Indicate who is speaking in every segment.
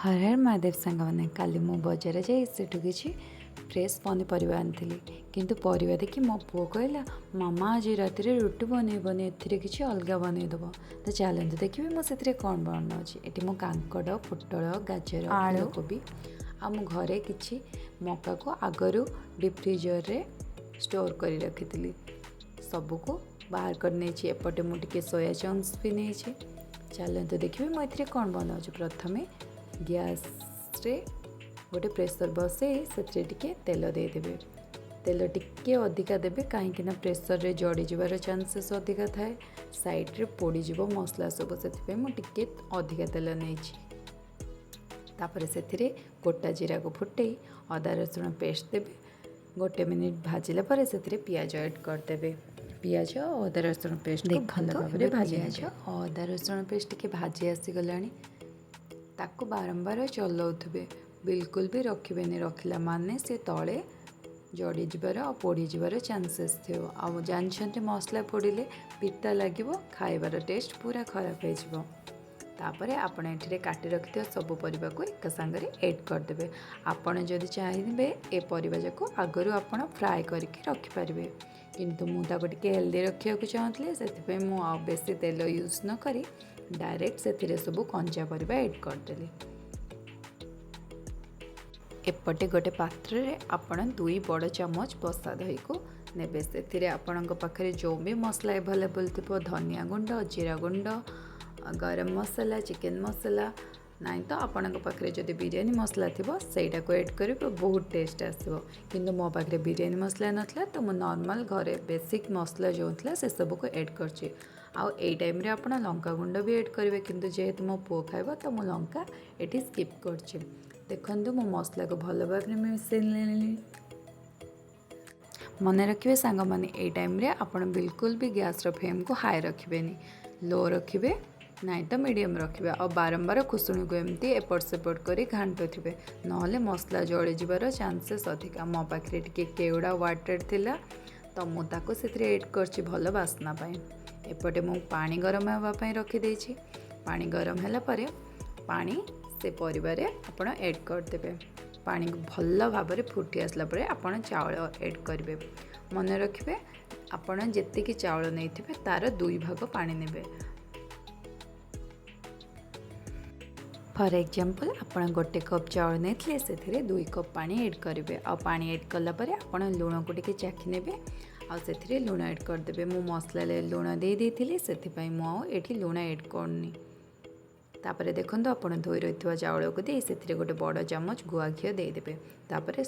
Speaker 1: ହର ହର ମହାଦେବ ସାଙ୍ଗମାନେ, କାଲି ମୁଁ ବଜାର ଯାଇ ସେଠୁ କିଛି ଫ୍ରେଶ୍ ପନିପରିବା ଆଣିଥିଲି। କିନ୍ତୁ ପରିବା ଦେଖି ମୋ ପୁଅ କହିଲା, ମାମା, ଆଜି ରାତିରେ ରୁଟି ବନେଇବନି, ଏଥିରେ କିଛି ଅଲଗା ବନେଇଦେବ। ତ ଚାଲନ୍ତୁ ଦେଖିବେ ମୁଁ ସେଥିରେ କ'ଣ ବନାଉଛି। ଏଠି ମୁଁ କାଙ୍କଡ଼, ପୋଟଳ, ଗାଜର,
Speaker 2: ଆଳୁ,
Speaker 1: ଫୁଲକୋବି ଆଉ ମୁଁ ଘରେ କିଛି ମକାକୁ ଆଗରୁ ଡିପ୍ ଫ୍ରିଜରରେ ଷ୍ଟୋର୍ କରି ରଖିଥିଲି, ସବୁକୁ ବାହାର କରି ନେଇଛି। ଏପଟେ ମୁଁ ଟିକେ ସୋୟା ଚଙ୍କ୍ସ ବି ନେଇଛି। ଚାଲନ୍ତୁ ଦେଖିବେ ମୁଁ ଏଥିରେ କ'ଣ ବନାଉଛି। ପ୍ରଥମେ ଗ୍ୟାସ୍ରେ ଗୋଟେ ପ୍ରେସର୍ ବସେଇ ସେଥିରେ ଟିକେ ତେଲ ଦେଇଦେବେ। ତେଲ ଟିକେ ଅଧିକା ଦେବେ, କାହିଁକିନା ପ୍ରେସରରେ ଜଡ଼ିଯିବାର ଚାନ୍ସେସ୍ ଅଧିକା ଥାଏ, ସାଇଡ଼୍ରେ ପୋଡ଼ିଯିବ ମସଲା ସବୁ। ସେଥିପାଇଁ ମୁଁ ଟିକେ ଅଧିକା ତେଲ ନେଇଛି। ତାପରେ ସେଥିରେ ଗୋଟା ଜିରାକୁ ଫୁଟେଇ ଅଦା ରସୁଣ ପେଷ୍ଟ ଦେବେ। ଗୋଟେ ମିନିଟ୍ ଭାଜିଲା ପରେ ସେଥିରେ ପିଆଜ ଆଡ଼୍ କରିଦେବେ। ପିଆଜ ଆଉ ଅଦା ରସୁଣ ପେଷ୍ଟ ଭଲ
Speaker 2: ଦେଖନ୍ତୁ,
Speaker 1: ଭାବରେ
Speaker 2: ଏବେ
Speaker 1: ଭାଜି
Speaker 2: ପିଆଜ
Speaker 1: ନେବେ। ଆଉ ଅଦା ରସୁଣ ପେଷ୍ଟ ଟିକେ ଭାଜି ଆସିଗଲାଣି। ତାକୁ ବାରମ୍ବାର ଚଲାଉଥିବେ, ବିଲକୁଲ ବି ରଖିବେନି। ରଖିଲା ମାନେ ସେ ତଳେ ଜଡ଼ିଯିବାର ଆଉ ପୋଡ଼ିଯିବାର ଚାନ୍ସେସ୍ ଥିବ। ଆଉ ଜାଣିଛନ୍ତି, ମସଲା ପୋଡ଼ିଲେ ପିତା ଲାଗିବ, ଖାଇବାର ଟେଷ୍ଟ ପୁରା ଖରାପ ହେଇଯିବ। ତାପରେ ଆପଣ ଏଠିରେ କାଟି ରଖିଥିବା ସବୁ ପରିବାକୁ ଏକା ସାଙ୍ଗରେ ଏଡ଼୍ କରିଦେବେ। ଆପଣ ଯଦି ଚାହିଁବେ, ଏ ପରିବା ଯାକୁ ଆଗରୁ ଆପଣ ଫ୍ରାଏ କରିକି ରଖିପାରିବେ। କିନ୍ତୁ ମୁଁ ତାକୁ ଟିକେ ହେଲ୍ଦି ରଖିବାକୁ ଚାହୁଁଥିଲି, ସେଥିପାଇଁ ମୁଁ ଆଉ ବେଶୀ ତେଲ ୟୁଜ୍ ନ କରି ଡାଇରେକ୍ଟ ସେଥିରେ ସବୁ କଞ୍ଚା ପରିବା ଏଡ଼୍ କରିଦେଲି। ଏପଟେ ଗୋଟେ ପାତ୍ରରେ ଆପଣ 2 ବଡ଼ ଚାମଚ ବସା ଦହିକୁ ନେବେ। ସେଥିରେ ଆପଣଙ୍କ ପାଖରେ ଯେଉଁ ବି ମସଲା ଆଭେଲେବଲ୍ ଥିବ, ଧନିଆ ଗୁଣ୍ଡ, ଜିରା ଗୁଣ୍ଡ, ଗରମ ମସଲା, ଚିକେନ୍ ମସଲା, ନାଇଁ ତ ଆପଣଙ୍କ ପାଖରେ ଯଦି ବିରିୟାନୀ ମସଲା ଥିବ, ସେଇଟାକୁ ଏଡ଼୍ କରିବେ, ବହୁତ ଟେଷ୍ଟ ଆସିବ। କିନ୍ତୁ ମୋ ପାଖରେ ବିରିୟାନୀ ମସଲା ନଥିଲା, ତ ମୁଁ ନର୍ମାଲ୍ ଘରେ ବେସିକ୍ ମସଲା ଯେଉଁ ଥିଲା, ସେସବୁକୁ ଏଡ଼୍ କରିଛି। ଆଉ ଏଇ ଟାଇମ୍ରେ ଆପଣ ଲଙ୍କା ଗୁଣ୍ଡ ବି ଏଡ଼୍ କରିବେ। କିନ୍ତୁ ଯେହେତୁ ମୋ ପୁଅ ଖାଇବ, ତ ମୁଁ ଲଙ୍କା ଏଠି ସ୍କିପ୍ କରିଛି। ଦେଖନ୍ତୁ, ମୁଁ ମସଲାକୁ ଭଲ ଭାବରେ ମିଶାଇ ନେଲି। ମନେ ରଖିବେ ସାଙ୍ଗମାନେ, ଏଇ ଟାଇମ୍ରେ ଆପଣ ବିଲକୁଲ ବି ଗ୍ୟାସ୍ର ଫ୍ଲେମ୍କୁ ହାଇ ରଖିବେନି, ଲୋ ରଖିବେ, ନାଇଁ ତ ମିଡ଼ିୟମ୍ ରଖିବେ। ଆଉ ବାରମ୍ବାର ଖୁସୁଣିକୁ ଏମିତି ଏପଟ ସେପଟ କରି ଘାଣ୍ଟୁଥିବେ, ନହେଲେ ମସଲା ଜଳିଯିବାର ଚାନ୍ସେସ୍ ଅଧିକା। ମୋ ପାଖରେ ଟିକେ କେଉଡ଼ା ୱାଟର୍ ଥିଲା, ତ ମୁଁ ତାକୁ ସେଥିରେ ଏଡ଼୍ କରିଛି ଭଲ ବାସ୍ନା ପାଇଁ। ଏପଟେ ମୁଁ ପାଣି ଗରମ ହେବା ପାଇଁ ରଖିଦେଇଛି। ପାଣି ଗରମ ହେଲା ପରେ ପାଣି ସେ ପରିବାରେ ଆପଣ ଏଡ଼୍ କରିଦେବେ। ପାଣି ଭଲ ଭାବରେ ଫୁଟି ଆସିଲା ପରେ ଆପଣ ଚାଉଳ ଏଡ଼୍ କରିବେ। ମନେ ରଖିବେ, ଆପଣ ଯେତିକି ଚାଉଳ ନେଇଥିବେ, ତା'ର 2 ଭାଗ ପାଣି ନେବେ। ଫର୍ ଏକ୍ଜାମ୍ପଲ୍, ଆପଣ ଗୋଟେ କପ୍ ଚାଉଳ ନେଇଥିଲେ, ସେଥିରେ 2 କପ୍ ପାଣି ଏଡ଼୍ କରିବେ। ଆଉ ପାଣି ଏଡ଼୍ କଲା ପରେ ଆପଣ ଲୁଣକୁ ଟିକେ ଚାଖି ନେବେ ଆଉ ସେଥିରେ ଲୁଣ ଏଡ଼୍ କରିଦେବେ। ମୁଁ ମସଲାରେ ଲୁଣ ଦେଇ ଦେଇଥିଲି, ସେଥିପାଇଁ ମୁଁ ଆଉ ଏଠି ଲୁଣ ଏଡ଼୍ କରୁନି। ତାପରେ ଦେଖନ୍ତୁ, ଆପଣ ଧୋଇ ରହିଥିବା ଚାଉଳକୁ ଦେଇ ସେଥିରେ ଗୋଟେ ବଡ଼ ଚାମଚ ଗୁଆ ଘିଅ ଦେଇଦେବେ। ତାପରେ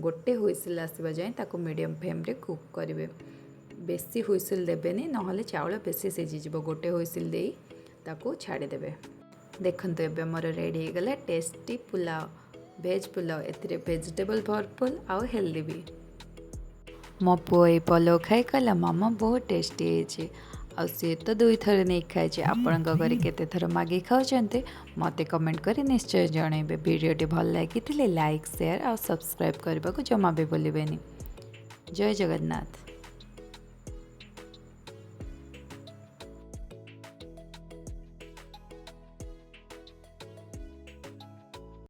Speaker 1: ଗୋଟେ ହୁଇସିଲ୍ ଆସିବା ଯାଏଁ ତାକୁ ମିଡ଼ିୟମ୍ ଫ୍ଲେମ୍ରେ କୁକ୍ କରିବେ। ବେଶୀ ହୁଇସିଲ୍ ଦେବେନି, ନହେଲେ ଚାଉଳ ବେଶୀ ସିଝିଯିବ। ଗୋଟେ ହୁଇସିଲ୍ ଦେଇ ତାକୁ ଛାଡ଼ିଦେବେ। ଦେଖନ୍ତୁ, ଏବେ ଆମର ରେଡ଼ି ହେଇଗଲା ଟେଷ୍ଟି ପୁଲାଉ, ଭେଜ୍ ପୁଲାଉ। ଏଥିରେ ଭେଜିଟେବଲ୍ ଭରପୁର ଆଉ ହେଲ୍ଦି ବି। ମୋ ପୁଅ ଏଇ ପଲଉ ଖାଇ କହିଲା, ମାମା, ବହୁତ ଟେଷ୍ଟି ହେଇଛି। ଆଉ ସିଏ ତ ଦୁଇଥର ନେଇକି ଖାଇଛି। ଆପଣଙ୍କ ଘରେ କେତେ ଥର ମାଗି ଖାଉଛନ୍ତି, ମୋତେ କମେଣ୍ଟ କରି ନିଶ୍ଚୟ ଜଣାଇବେ। ଭିଡ଼ିଓଟି ଭଲ ଲାଗିଥିଲେ ଲାଇକ୍, ସେୟାର ଆଉ ସବସ୍କ୍ରାଇବ୍ କରିବାକୁ ଜମା ବି ଭୁଲିବେନି। ଜୟ ଜଗନ୍ନାଥ।